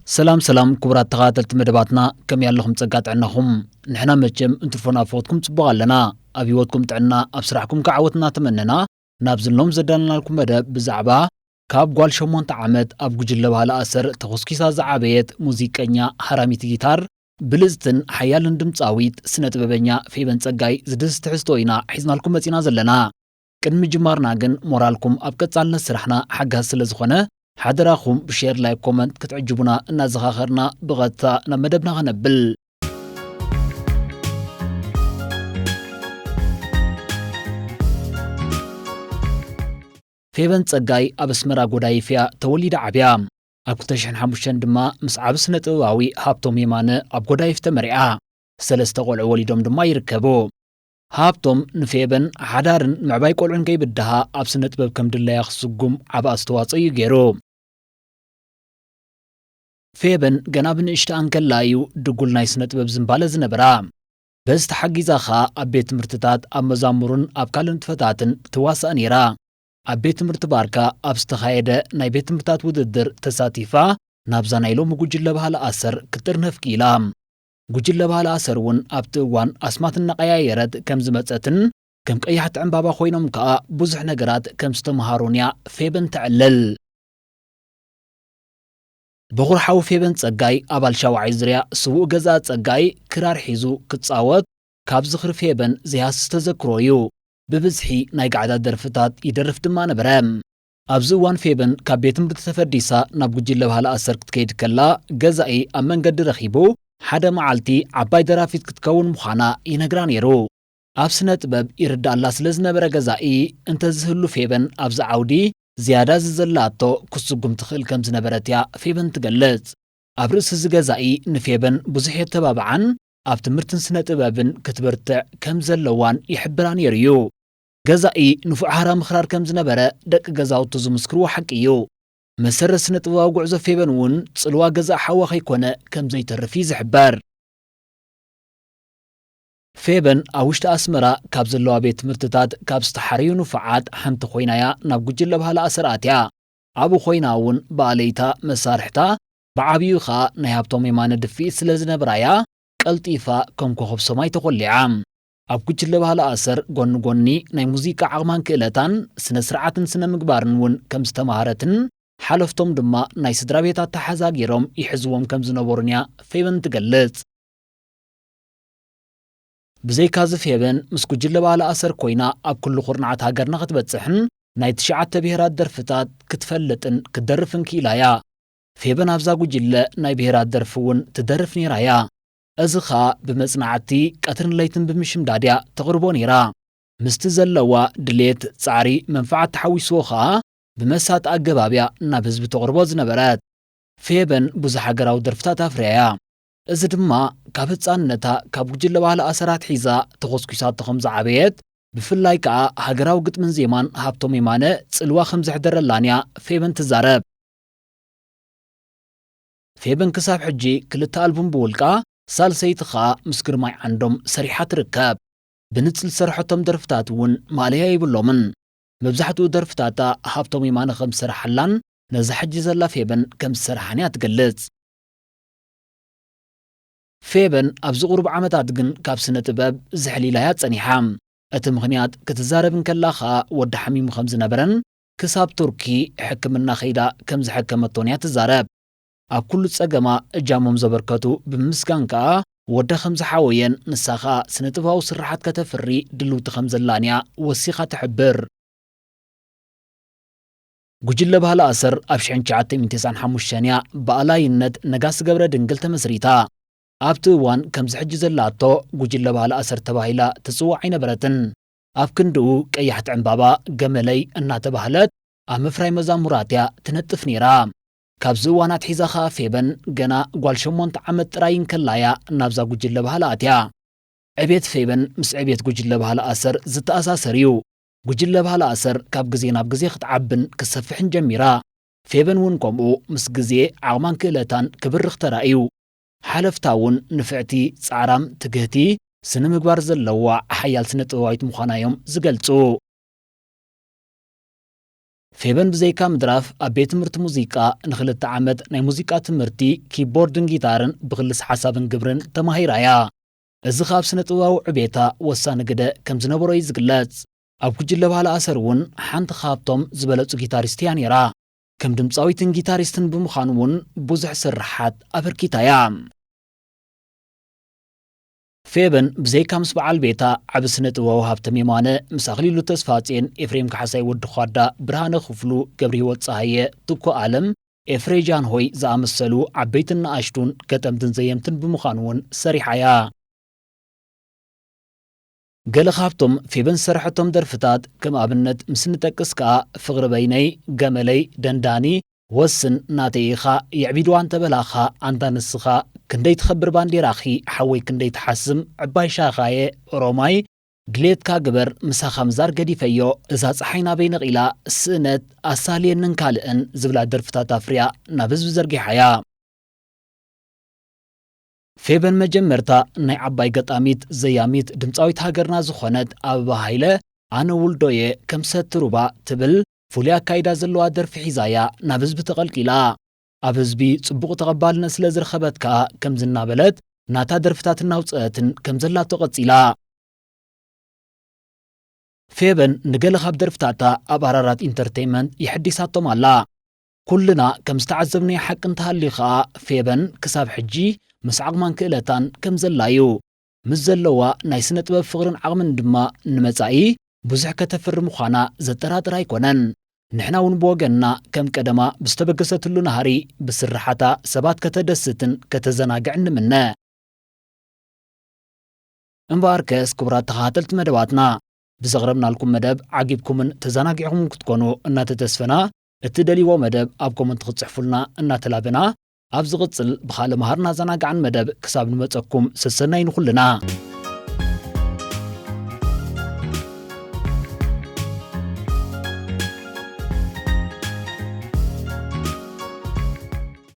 ሰላም ሰላም ክቡራት ተኸታተልቲ መደባትና፣ ከመይ ኣለኹም? ጸጋ ጥዕናኹም? ንሕና መቸም እንትርፎ ናፍቖትኩም ጽቡቕ ኣለና። ኣብ ህይወትኩም ጥዕና፣ ኣብ ስራሕኩም ከዓ ዓወት እናተመነና፣ ናብዚ ሎም ዘዳለናልኩም መደብ ብዛዕባ ካብ ጓል ሸሞንተ ዓመት ኣብ ጉጅለ ባህሊ ኣሰር ተኾስኲሳ ዝዓበየት ሙዚቀኛ ሃራሚት ጊታር፣ ብልጽትን ሓያልን ድምጻዊት ስነ ጥበበኛ ፌበን ጸጋይ ዝድህስስ ትሕዝቶ ኢና ሒዝናልኩም መጺና ዘለና። ቅድሚ ምጅማርና ግን ሞራልኩም ኣብ ቀጻልነት ስራሕና ሓጋዚ ስለ ዝኾነ፣ ሓደራኹም ብሼር፣ ላይክ፣ ኮመንት ክትዕጅቡና እናዘኻኸርና ብቐጥታ ናብ መደብና ከነብል። ፌበን ጸጋይ ኣብ ኣስመራ ጎዳይፍ እያ ተወሊዳ ዓብያ። ኣብ ክልተ ሽሕን ሓሙሽተን ድማ ምስ ዓቢ ስነ ጥበባዊ ሃብቶም የማነ ኣብ ጎዳይፍ ተመርዓ። ሰለስተ ቆልዑ ወሊዶም ድማ ይርከቡ። ሃብቶም ንፌበን ሓዳርን ምዕባይ ቆልዑን ከይብድሃ ኣብ ስነ ጥበብ ከም ድላያ ክስጉም ዓቢ ኣስተዋጽኦ እዩ ገይሩ። ፌበን ገና ብንእሽተኣ እንከላ እዩ ድጉል ናይ ስነ ጥበብ ዝንባለ ዝነበራ። በዚ ተሓጊዛ ኸኣ ኣብ ቤት ትምህርትታት፣ ኣብ መዛሙርን ኣብ ካልእ ንጥፈታትን ትዋሳእ ነይራ። ኣብ ቤት ትምህርቲ ባርካ ኣብ ዝተኻየደ ናይ ቤት ትምህርታት ውድድር ተሳቲፋ፣ ናብዛ ናይ ሎሚ ጉጅለ ባህሊ ኣሰር ክትጥርነፍ ክኢላ። ጉጅለ ባህሊ ኣሰር እውን ኣብቲ እዋን ኣስማት እናቐያየረት ከም ዝመጸትን ከም ቀያሕቲ ዕምባባ ኮይኖም ከኣ ብዙሕ ነገራት ከም ዝተምሃሩን እያ ፌበን ተዕልል። በኹሪ ሓው ፌበን ጸጋይ፣ ኣባል ሻውዓይ ዙርያ ስዉእ ገዛኢ ጸጋይ፣ ክራር ሒዙ ክጻወት ካብ ዝኽሪ ፌበን ዘይሃስስ ተዘክሮ እዩ። ብብዝሒ ናይ ጋዕዳ ደርፍታት ይደርፍ ድማ ነበረ። ኣብዚ እዋን ፌበን ካብ ቤት ትምህርቲ ተፈዲሳ ናብ ጉጅለ ባህሊ ኣሰር ክትከይድ ከላ፣ ገዛኢ ኣብ መንገዲ ረኺቡ ሓደ መዓልቲ ዓባይ ደራፊት ክትከውን ምዃና ይነግራ ነይሩ። ኣብ ስነ ጥበብ ይርዳኣላ ስለ ዝነበረ ገዛኢ፣ እንተዝህሉ ፌበን ኣብዚ ዓውዲ ዝያዳ ዝዘላቶ ክትስጉም ትኽእል ከም ዝነበረት እያ ፌበን ትገልጽ። ኣብ ርእሲ እዚ ገዛኢ ንፌበን ብዙሕ የተባብዓን ኣብ ትምህርትን ስነ ጥበብን ክትብርትዕ ከም ዘለዋን ይሕብራ ነይሩ እዩ። ገዛኢ ንፉዕ ሃራሚ ክራር ከም ዝነበረ ደቂ ገዛውቱ ዝምስክርዎ ሓቂ እዩ። መሰረት ስነ ጥበባዊ ጉዕዞ ፌበን እውን ጽልዋ ገዛኢ ሓዋ ከይኮነ ከም ዘይተርፍ እዩ ዝሕበር። ፌበን ኣብ ውሽጢ ኣስመራ ካብ ዘለዋ ቤት ትምህርትታት ካብ ዝተሓረዩ ንፉዓት ሓንቲ ኮይና እያ ናብ ጉጅለ ባህሊ ኣሰር ኣትያ። ኣብኡ ኮይና እውን ብኣለይታ መሳርሕታ ብዓብዩ ኸኣ ናይ ሃብቶም የማነ ድፍኢት ስለ ዝነብራ እያ ቀልጢፋ ከም ኮኸብ ሰማይ ተኾሊዓ። ኣብ ጉጅለ ባህሊ ኣሰር ጎኒ ጎኒ ናይ ሙዚቃ ዓቕማን ክእለታን ስነ ስርዓትን ስነ ምግባርን እውን ከም ዝተማሃረትን ሓለፍቶም ድማ ናይ ስድራ ቤት ኣተሓዛ ገይሮም ይሕዝዎም ከም ዝነበሩን እያ ፌበን ትገልጽ። ብዘይካዚ ፌበን ምስ ጉጅለ ባህሊ ኣሰር ኮይና ኣብ ኩሉ ኩርናዓት ሃገርና ክትበጽሕን ናይ ትሽዓተ ብሄራት ደርፍታት ክትፈልጥን ክትደርፍን ክኢላ እያ። ፌበን ኣብዛ ጉጅለ ናይ ብሄራት ደርፊ እውን ትደርፍ ነይራ እያ። እዚ ኸኣ ብመጽናዕቲ ቀትርን ለይትን ብምሽምዳድ እያ ተቕርቦ ነይራ። ምስቲ ዘለዋ ድሌት፣ ጻዕሪ፣ መንፍዓት ተሓዊስዎ ኸኣ ብመሳጢ ኣገባብ እያ ናብ ህዝቢ ተቕርቦ ዝነበረት። ፌበን ብዙሕ ሃገራዊ ደርፍታት ኣፍርያ እያ። እዚ ድማ ካብ ህጻንነታ ካብ ጉጅለ ባህሊ ኣሰር ኣትሒዛ ተኾስኲሳቶ ከም ዝዓበየት፣ ብፍላይ ከኣ ሃገራዊ ግጥምን ዜማን ሃብቶም የማነ ጽልዋ ከም ዘሕደረላን እያ ፌበን ትዛረብ። ፌበን ክሳብ ሕጂ ክልተ ኣልቡም ብውልቃ፣ ሳልሰይቲ ኸኣ ምስ ግርማይ ዓንዶም ሰሪሓ ትርከብ። ብንጽል ዝሰርሐቶም ደርፍታት እውን ማእለያ የብሎምን። መብዛሕትኡ ደርፍታታ ሃብቶም የማነ ከም ዝሰርሓላን ነዛ ሕጂ ዘላ ፌበን ከም ዝሰርሓን እያ ትገልጽ። ፌበን ኣብዚ ቁሩብ ዓመታት ግን ካብ ስነ ጥበብ ዝሕሊላ እያ ጸኒሓ። እቲ ምኽንያት ክትዛረብ እንከላ ኸኣ ወዳ ሓሚሙ ከም ዝነበረን ክሳብ ቱርኪ ሕክምና ከይዳ ከም ዝሐከመቶን እያ ትዛረብ። ኣብ ኩሉ ጸገማ እጃሞም ዘበርከቱ ብምምስጋን ከኣ ወዳ ከም ዝሓወየን ንሳ ኸኣ ስነ ጥበባዊ ስርሓት ከተፍሪ ድልውቲ ከም ዘላን እያ ወሲኻ ትሕብር። ጉጅለ ባህሊ ኣሰር ኣብ ሽሕን ትሽዓተ ሚእትን ተስዓን ሓሙሽተን እያ ብኣላይነት ነጋሲ ገብረ ድንግል ተመስሪታ። ኣብቲ እዋን ከምዚ ሕጂ ዘላቶ ጉጅለ ባህሊ ኣሰር ተባሂላ ትጽዋዕ ኣይነበረትን። ኣብ ክንድኡ ቀያሕቲ ዕምባባ ገመለይ እናተባህለት ኣብ ምፍራይ መዛሙራት እያ ትነጥፍ ነይራ። ካብዚ እዋን ኣትሒዛ ኸኣ ፌበን ገና ጓል ሸሞንተ ዓመት ጥራይ እንከላ እያ ናብዛ ጉጅለ ባህሊ ኣትያ። ዕቤት ፌበን ምስ ዕቤት ጉጅለ ባህሊ ኣሰር ዝተኣሳሰር እዩ። ጉጅለ ባህሊ ኣሰር ካብ ግዜ ናብ ግዜ ክትዓብን ክትሰፍሕን ጀሚራ። ፌበን እውን ከምኡ ምስ ግዜ ዓቕማን ክእለታን ክብርኽ ተራእዩ። ሓለፍታ እውን ንፍዕቲ፣ ጻዕራም፣ ትግህቲ፣ ስነ ምግባር ዘለዋ ሓያል ስነ ጥበባዊት ምዃና እዮም ዝገልጹ። ፌበን ብዘይካ ምድራፍ ኣብ ቤት ትምህርቲ ሙዚቃ ንኽልተ ዓመት ናይ ሙዚቃ ትምህርቲ ኪቦርድን ጊታርን ብኽልስ ሓሳብን ግብርን ተማሂራ እያ። እዚ ኻብ ስነ ጥበባዊ ዕቤታ ወሳኒ ግደ ከም ዝነበሮ እዩ ዝግለጽ። ኣብ ጉጅለ ባህሊ ኣሰር እውን ሓንቲ ካብቶም ዝበለጹ ጊታሪስት እያ ነይራ። ከም ድምፃዊትን ጊታሪስትን ብምዃን እውን ብዙሕ ስርሓት ኣበርኪታ እያ። ፌበን ብዘይካ ምስ በዓል ቤታ ዓቢ ስነ ጥበባዊ ሃብቶም የማነ፣ ምስ ኣኽሊሉ ተስፋጽዮን፣ ኤፍሬም ካሕሳይ፣ ወዲ ኳዳ፣ ብርሃነ ክፍሉ፣ ገብረ ህይወት ጸሃየ፣ ትኩ ኣለም፣ ኤፍሬ ጃንሆይ ዝኣመሰሉ ዓበይትን ንኣሽቱን ገጠምትን ዘየምትን ብምዃን እውን ሰሪሓ እያ። ገለ ካብቶም ፌበን ዝሰርሐቶም ደርፍታት ከም ኣብነት ምስ እንጠቅስ ከኣ ፍቕሪ በይነይ፣ ገመለይ፣ ደንዳኒ፣ ወስን፣ ናተይ ኢኻ፣ የዕቢድዋ እንተበላኻ፣ ኣንታ ንስኻ፣ ክንደይ ትኸብር ባንዴራኺ፣ ሓወይ ክንደይ ትሓስም፣ ዕባይ ሻኻየ፣ ኦሮማይ፣ ድሌትካ ግበር፣ ምሳኻ ምዛር ገዲፈዮ፣ እዛ ጸሓይ ናበይ ነቒላ፣ ስእነት፣ ኣሳልየንን ካልእን ዝብላ ደርፍታት ኣፍርያ ናብ ህዝቢ ዘርጊሓ እያ። ፌበን መጀመርታ ናይ ዓባይ ገጣሚት፣ ዘያሚት፣ ድምፃዊት ሃገርና ዝኾነት ኣበባ ሃይለ፣ ኣነ ውልዶየ ከም ሰቲ ሩባ ትብል ፍሉይ ኣካይዳ ዘለዋ ደርፊ ሒዛ እያ ናብ ህዝቢ ተቐልቂላ። ኣብ ህዝቢ ጽቡቕ ተቐባልነት ስለ ዝረኸበት ከኣ ከምዚ እናበለት ናታ ደርፍታት እናውጽአትን ከም ዘላቶ ቀጺላ። ፌበን ንገለ ካብ ደርፍታታ ኣብ ኣራራት ኢንተርተይመንት የሐዲሳቶም ኣላ። ኩልና ከም ዝተዓዘብናዮ ሓቂ እንተሃልዩ ከኣ ፌበን ክሳብ ሕጂ ምስ ዓቕማን ክእለታን ከም ዘላ እዩ። ምስ ዘለዋ ናይ ስነ ጥበብ ፍቕርን ዓቕምን ድማ ንመጻኢ ብዙሕ ከተፍሪ ምዃና ዘጠራጥር ኣይኮነን። ንሕና እውን ብወገንና ከም ቀደማ ብዝተበገሰትሉ ናህሪ ብስርሓታ ሰባት ከተደስትን ከተዘናግዕን ንምነ። እምበኣርከስ ክቡራት ተኸታተልቲ መደባትና፣ ብዘቕረብናልኩም መደብ ዓጊብኩምን ተዘናጊዕኹምን ክትኮኑ እናተተስፈና፣ እትደልይዎ መደብ ኣብ ኮመንት ክትጽሕፉልና እናተላበና፣ ኣብ ዝቕጽል ብኻልእ መሃርና ዘናጋዕን መደብ ክሳብ ንመጸኩም ሰሰናይ ንኹልና።